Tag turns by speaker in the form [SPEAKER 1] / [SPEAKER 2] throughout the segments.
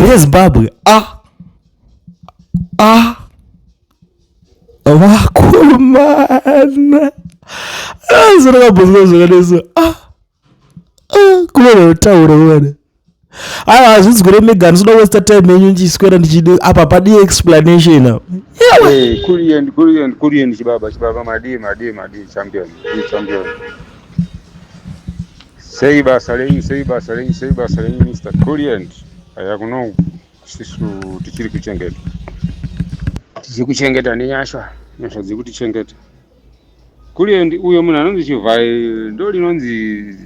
[SPEAKER 1] Mhuri yeZimbabwe a a vakomana azorakabodzwa zvakadai a kumana kutaura kumana. Aiwa, hazvinzwire mega, handisida kuwesta time yenyu ndichiswera ndichidi apa padi explanation apa.
[SPEAKER 2] Hey, Kulliant, Kulliant, Kulliant, chibaba, chibaba, madii, madii, madii, champion, madii, champion. Sei basa renyu, sei basa renyu, sei basa renyu, Mr. Kulliant. Aya kuno sisu tichiri kuchengeta. Tichiri kuchengeta nenyasha, nyasha dziri kutichengeta. Kulliant, uyo munhu anonzi Chivhai ndo rinonzi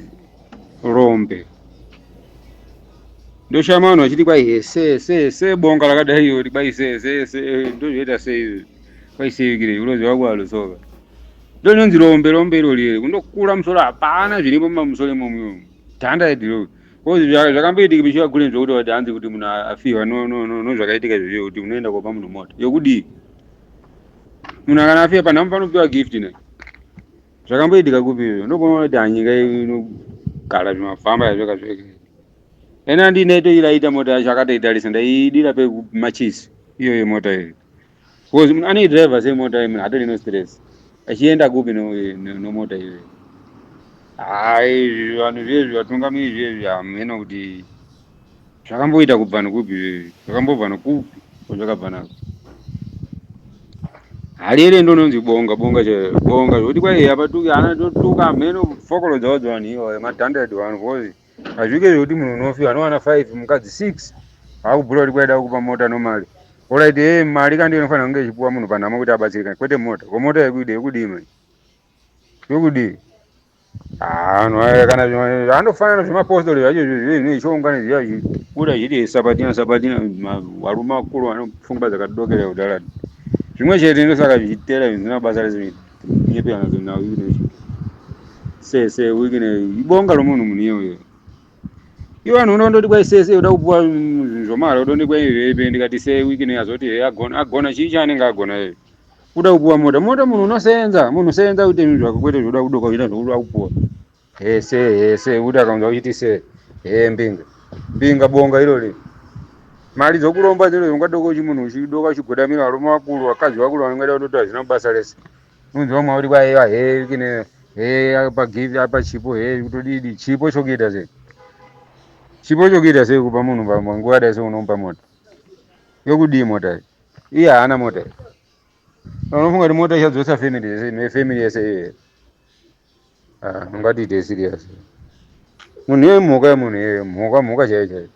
[SPEAKER 2] rombe. Ndoshama vanhu vachiti kwai hese se se bonga rakadai iyo kwai se se se ndozvoita sei kwai sei kire unoziva kwalo soka. Ndononzi rombe rombe iro riri kundokura musoro, hapana zviripo mumusoro imomo. Dhanda idiro. Kozi zvakamboitika bichiwa kule zvokuti wati hanzi kuti munhu afiwa, no no no no, zvakaitika izvozvo kuti unoenda kopa munhu mota. Yokudii? Munhu akana afiwa panhamo panopiwa gift ne. Zvakamboitika kupi izvo? Ndokuona kuti hanyika inogara zvimafamba zvega zvega. Ena ndine toiraita mota yacho akatoitarisa, ndaidira pemachisi iyoyo mota iyo. Because munhu anoidriver sei mota iyi, munhu hatori no stress. Achienda kupi nomota iyoyo? Hai, vanhu zvezvi, vatungamiri zvezvi, hameno kuti zvakamboita kubva nokupi zvezvi, zvakambobva nokupi kwazvakabva nako. Harere ndononzi bonga bonga chairo bonga zvokuti kwai hapatuki ana totuka hameno fokoro dzavo dzavanhu iwayo madhanded vanhu, because hazvike zvekuti munhu unofiwa anowana 5, mukadzi 6, akubhura kuti kwaida kupa mota nomari. Alright, mari kandi inofanira kunge ichipuwa munhu panhamo kuti abatsirikane, kwete mota. Ko mota yekuide yekudii manje, yokudii? Vanhu aya kana zvaanofanana zvemapostori zvacho zvichiunganidzira zvichibuda zvichiti sapatina sapatina, varume vakuru vane pfungwa dzakadokera kudhara zvimwe chete, ndosaka zvichitera zvisina basa rese, nyeperana nhau se se wiki ibonga romunhu munhu iyoyo. Ivo vanhu unondoti kwai sese uda kupuwa zvinhu zvomari, udonde kwai vepe, ndikati se wiki azoti he agona agona chii chaanenge agona iye kuda kupuwa mota mota. Munhu unosenza, munhu senza uite zvinhu zvako, kwete zvoda kudoka uchiita zvokuda kupuwa hese hese, kuti akaunza uchiti se he mbinga mbinga bonga irori mari dzokuromba dziro ungadoka uchi munhu uchidoka uchigodamira varume vakuru, vakadzi vakuru vanongoita kutoti hazvina basa rese. Unzi vamwe vari kwaiva he kine he apa gift apa chipo he kutodidi chipo chokuita sei, chipo chokuita sei kupa munhu panguva yadai seunomupa mota yokudii? Mota iyi iye haana mota iyi. Unofunga kuti mota ichadzosa family yese, nefamily yese iye? Ungatiite serious, munhu iye mhuka yemunhu iye, mhuka mhuka chaiyo chaiyo.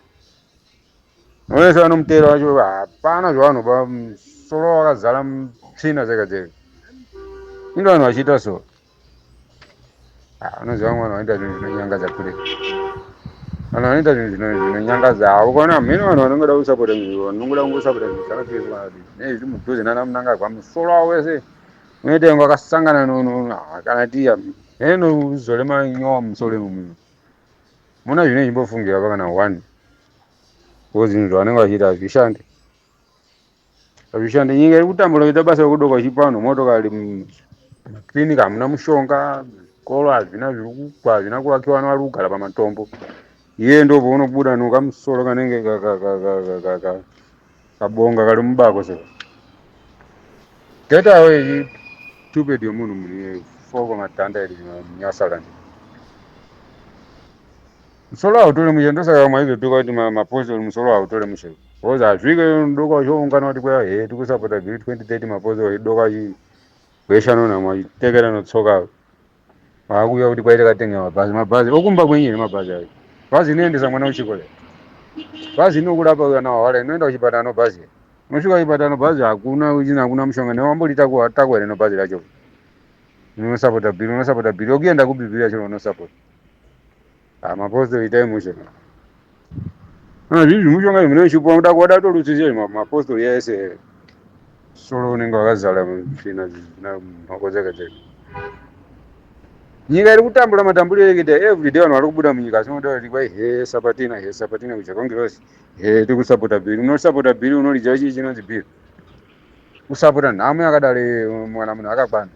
[SPEAKER 2] Wese vanomutera vacho hapana zvavanopa, musoro wakazara tsvina dzega dzega. Indo vanhu vachiita so, unoziva vamwe vanhu vanoita zvinhu zvinonyangadza kure, vanhu vanoita zvinhu zvinonyangadza havo. Ukaona mheno vanhu vanongoda kusapota, vanongoda kungosapota zvinhu zvakapeswa nezviri mudhuze nana Munangagwa, musoro wavo wese unoita inge wakasangana kana tiya heno uzore manyowa mumusoro imomo. Muna zvine chimbofungira pa kana one, because zvinhu zvavanenge vachiita hazvishandi, hazvishandi. Nyika iri kutambura kuita basa rekudoka uchipa vanhu motokari, maklinika hamuna mushonga, zvikoro hazvina, zviri kugwa hazvina kuvakiwa, vanhu vari kugara pamatombo. Iye ndopaunobuda nokamusoro kanenge kabonga kari mubako. So get away, stupid yemunhu, munhu iyeyo foko madhanda iri nyasaland, musoro hautore mushe. Ndosaka vamwe aizotuka kuti mapostori musoro hautore mushe, because hazvike doka uchiungana kuti kwaya he tikusapota bill 2030, mapostori doka achigwesha nonhamo achitekera notsoka, vakuuya kuti kwaita katenga mabhazi mabhazi okumba kwenyu here? Mabhazi ayo, bhazi inoendesa mwana kuchikoro, bhazi inokurapa kana wahwara, inoenda kuchipatara nobhazi, unosvika kuchipatara nobhazi hakuna uchina, hakuna mushonga newamboritakwa takwa here nobhazi racho? Unosapota bill, unosapota bill okuenda kupi? Bill yacho unosapota. Mapostori itai mushe. Zvinhu zvimushonga zvinochipuwa kuda kuda kutorutsise mapostori ese, soro unenge wakazara tsvina mhako dzega dzega. Nyika iri kutambura matamburo ekuita everyday, vanhu vari kubuda munyika, asi unoda kuti kwai he sapatina he sapatina kujakongirosi he tikusapota bill. Unosapota bill, unoridza chii chinonzi bill? Kusapota nhamo yakadaro mwana munhu akakwana.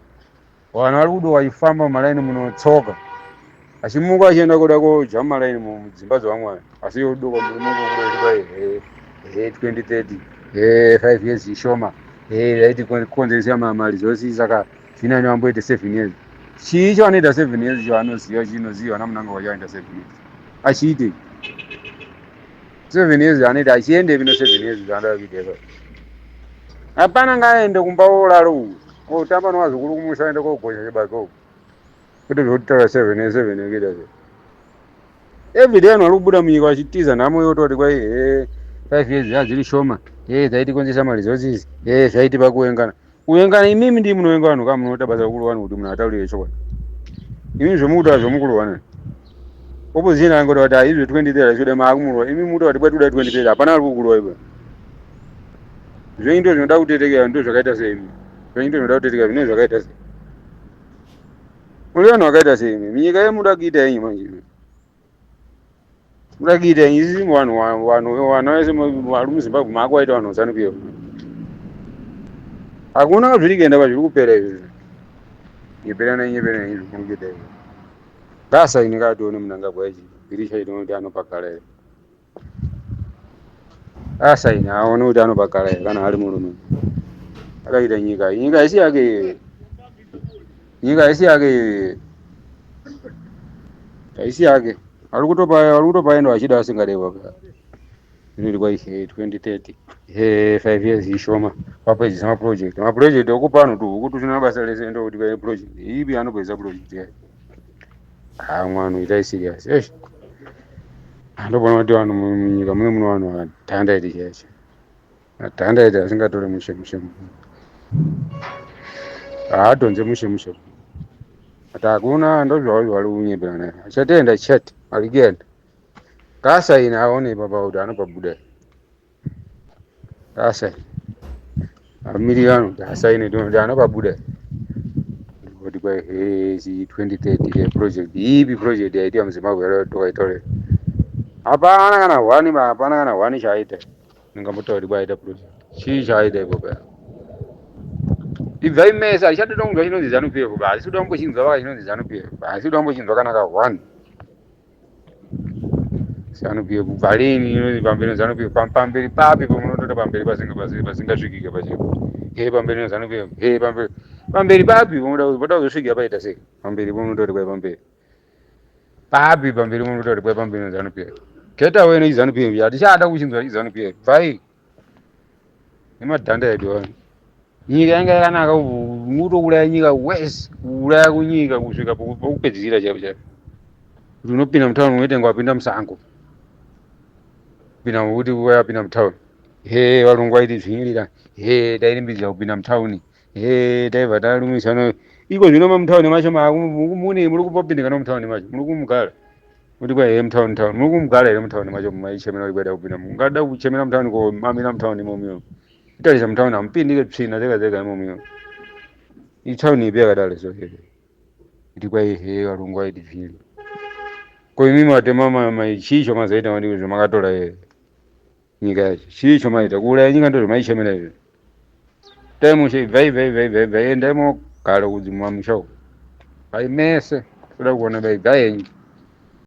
[SPEAKER 2] Vanhu vari kudo vachifamba mumalaini munotsoka, achimuka achienda kuda kodya mumalaini mudzimba dzevamwe vanhu, asi yodoka murume ngokuda kuti kwai he He 2030, he 5 years ishoma, he yaiti konzeresa maresources, saka zvinani vamboite 7 years. Chii chavanoita 7 years chavanoziva chinoziva naMnangagwa? Chavaita 7 years achiitei? 7 years anoita achiendepi? No 7 years zvaanoda kuita ipapo hapana. Ngaaende kumba olalo uku otamba nevazukuru kumusha, aende kogosha chibage uku, kwete zvekutaura 7 years, 7 years kuita sei? Everyday vanhu vari kubuda munyika vachitiza nhamo, yototi kwai he 5 years dzadziri shoma, he dzaitikonzesa maresources, he zvaitipa kuengana kuengana. Imimi ndii munovenga vanhu ka, munoita basa rekurowa vanhu kuti munhu ataurire chokwadi. Imi zvomukuta zvomukurowa nani? Opposition angoti kuti haizve 2030 achikuda maakumurova. Imi mukuta kuti kwati kuda 2030, hapana ari kukurova ipa. Zvenyu ndo zvinoda kutetekera, ndo zvakaita sei? Imi zvenyu ndo zvinoda kutetekera, zvinenge zvakaita sei? Muri vanhu vakaita sei imi? Munyika yemuda kuita yenyu manje, muda kuita yenyu isi vanhu vanhu vana vese vari muZimbabwe maakuvaita vanhu vaZANU PF. Hakuna zviri kuenda pazviri kupera izvi. Nyeperana, nyeperana izvi muri kuita izvi. Ngasaine katione Mnangagwa ichi bhirisha inoona kuti anopagara here. Asaine aone kuti anopagara here kana ari murume. Akaita nyika, nyika haisi yake, nyika haisi yake, haisi yake. Ari kutopa, ari kutopaenda vachida vasingade papa. Inoti kwai he 2030, he 5 years ishoma, vapedzisa maproject, maproject okupa vanhu tuhuku tusina basa rese. Ndokuti kwai project ipi anopedzisa project yayo? Ha, mwana, itai serious. Eish, andobona kuti vanhu munyika mune muno vanhu vakadhanda iti chaicho, vadhanda iti asingatore mushe mushe, haadhonze mushe mushe. But hakuna, ndozvavo zvari kunyeperana. Achatoenda chete, ari kuenda. Ngaasaine aone ipapa kuti anopabuda. Ngaasaine, amirira vanhu kuti asaine kuti anopabuda. Kuti kwai he chi 2030, he project ipi? Project yaitiwa muZimbabwe tokaitaurira hapana kana hwani, hapana kana hwani chaaita. Ndingambotaura kuti kwaita project chii chaaita ipopa? Ibvai mese, hatichatoda kunzwa chinonzi ZANU PF. Hatisi kuda kumbochinzwa vaka chinonzi ZANU PF, hatisi kuda kumbochinzwa kana ka one ZANU PF. Kubva lini inonzi pamberi neZANU PF? Pamberi papi pamunotota pamberi pasingasvikike pacheko? He pamberi neZANU PF, he pamberi, pamberi papi pamunoda kuzosvikira? Paita sei pamberi pamunototi kwai pamberi papi? Pamberi pamunototi kwai pamberi neZANU PF? Get away neZANU PF, hatichada kuchinzwa iZANU PF. Bvai nemadhanda edu aya. Nyika yanga yakanaka, mutouraya nyika wese, kuuraya kunyika kusvika pokupedzisira chaipo chaipo, kuti unopinda mutauni unoite kunge wapinda musango. Pinda kuti wapinda mutauni, he varungu vaitidzvinyirira, he tairimbidza kupinda mutauni, he taibva tarumisana. Iko zvino mutauni macho mune muri kupopindika nomutauni macho, muri kumugara kuti kwa he mutauni tauni muri kumugara here mutauni macho? Maichemera kuti kwaida kupinda, mungada kuchemera mutauni ko mamira mutauni imomo? Itarisa mutauni, hamupindike, tsvina dzega dzega imomo. Itauni ipi yakadaro? So kuti kwai he varungu vaitidzvinyirira, ko imi matema chii chomazoita? Mati zvamakatora nyika yacho, chii chomaita? Kuuraya nyika ndozvamaichemera izvo. Tai mushe, ibvai, ibvai, ibvai, ibvai, ibvai, endai mogara kudzimamusha uko. Vai mese toda kuona, vai, ibvai henyu.